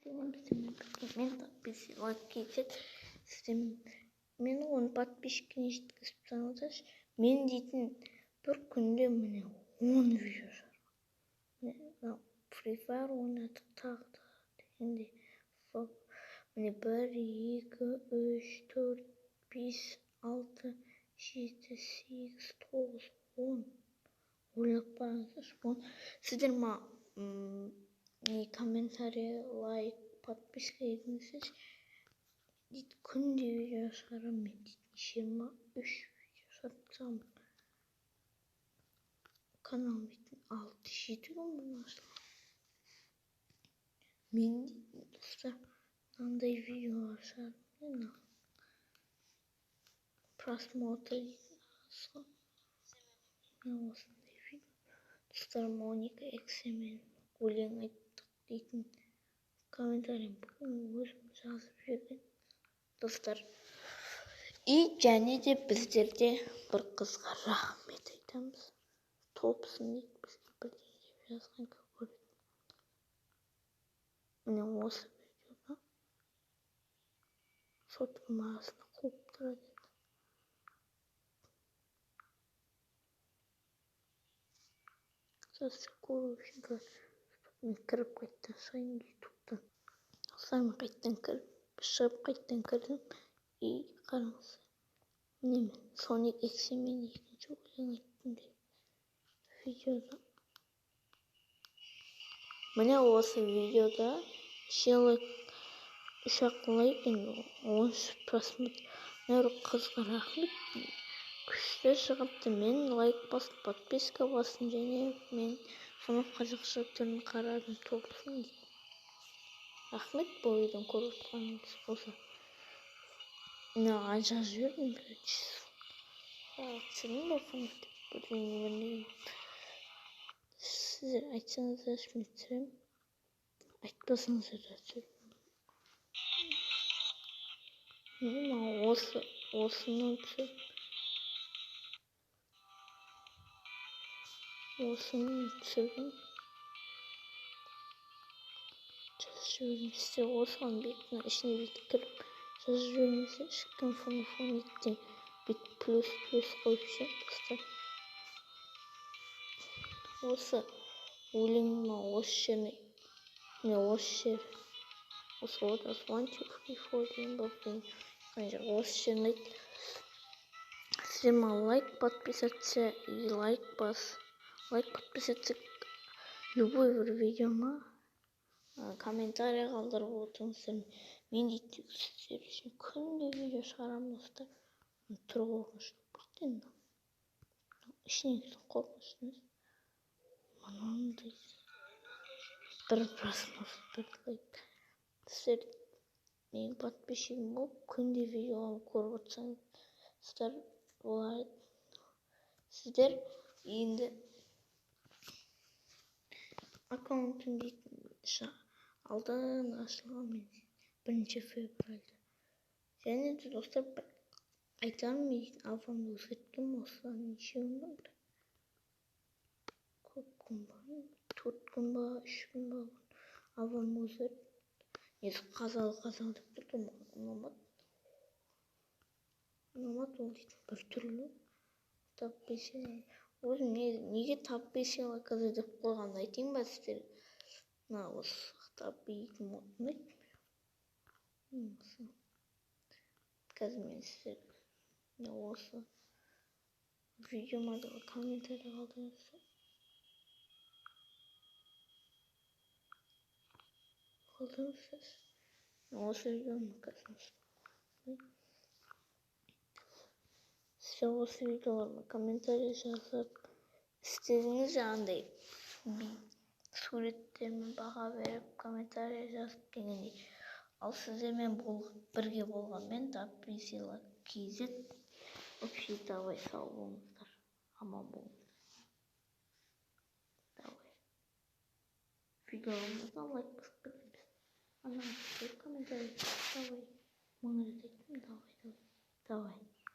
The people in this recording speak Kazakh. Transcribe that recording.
Сіздермен бірге мен Тапписила.kz. Сіздермен мені 10 подписчикіне жеткізіп тастаңыздаршы. Мен дейтін бір күнде міне 10 видео шығарамын. Free Fire ойнадық тағы да дегендей. Міне 1, 2, 3, 4, 5, 6, 7, 8, 9, 10. Ойлап қараңыздаршы, 10. Сіздер маған не комментарий, лайк, подписка етіңіздерші. Дейді күнде видео шығарамын мен дейтін 23 видео шығарып тастағанмын. Каналым дейтін 6-7 күн бұрын ашылған. Мен дейтін достар мынандай видеолар шығардым. Просмотр дейтін осындай видео. Достар, Моника Эксемен өлең айттық дейтін комментарий бүгін өзім жазып жіберген. Достар, и және де біздерде бір қызға рахмет айтамыз. Топсын дейді, бізге бірдеңе деп жазған көреді. Міне осы видеода сотканың арасында қуып тұрады енді. Сіз көру үшін мен кіріп қайтадан шығайын ютубтан. Достар, мен қайтадан кіріп шығып қайтадан кірдім. И қараңыз, міне мен Sonic X-мен екінші өлең айттым деген видеода. Міне осы видеода үш-ақ лайк, енді 13 просмотр. Міне бір қызға рахмет, күшті шығыпты. Мен лайк бастым, подписка бастым және мен соны қазақша түрін қарадым, топсын дейді. Рахмет, бұл видеоны көріп отырғаныңыз болса. Мына жазып жібердім, короче. Түсірдім ба деп бірдеңе бірдеңе. Сіздер айтсаңыздар, мен түсіремін. Айтпасаңыздар да түсіремін. Мына осыны түсіріп. Осыны түсірдім. Жазып жібердім. Сіздер осыған бетінің ішіне бүйтіп кіріп жазып жіберіңіздер. Ешкім фон еттен бүйтіп плюс плюс қойып ше, достар. Осы өлеңнің осы жеріне, міне осы жер, осы вот 1, 2, 3, 4 деген болып деген жер, осы жерін айт. Сіздер маған лайк, подписаться и лайк бас, лайк, подписаться любой бір видеома комментарий қалдырып отырыңыздар. Мен дейтін сіздер үшін күнде видео шығарамын, достар. Түрі қорқынышты болып кетті енді. Ішінен қорқынышты емес. Мынандай бір просмотр, бір лайк. Сіздер менің подписчигім болып күнде видеоларымды көріп отырсаңыздар болады. Сіздер енді аккаунтым дейтін алдын ашылған мен 1 февральда. Және де достар, айтарым, мен дейтін авамды өзгерткен осыдан неше күн бұрын? Көп күн бұрын, 4 күн ба, 3 күн ба авам өзгерді. Негізі қазалы қазалы деп тұрды, маған ұнамады. Ұнамады ол дейтін бір түрлі. Тапписила. Өзім неге Тапписила кз деп қойғанды айтайын ба сіздерге? Мына осы Таппи дейтін ұнайды. Қазір мен сіздерге міне осы видеома да комментарий қалдырыңыздар. Қалдырыңыздар. Осы видеоны қазір сіздер осы видеоларыма комментарий жазып, істедіңіз жаңағындай суреттеріме баға беріп, комментарий жазып дегендей. Ал сіздермен бірге болған мен Тапписила kz. Вообще, давай, сау болыңыздар, аман болыңыздар. Давай. Видеоларымызға лайк басып кетіңіз. Ана комментарий, давай. Мың рет айттым, давай, давай, давай.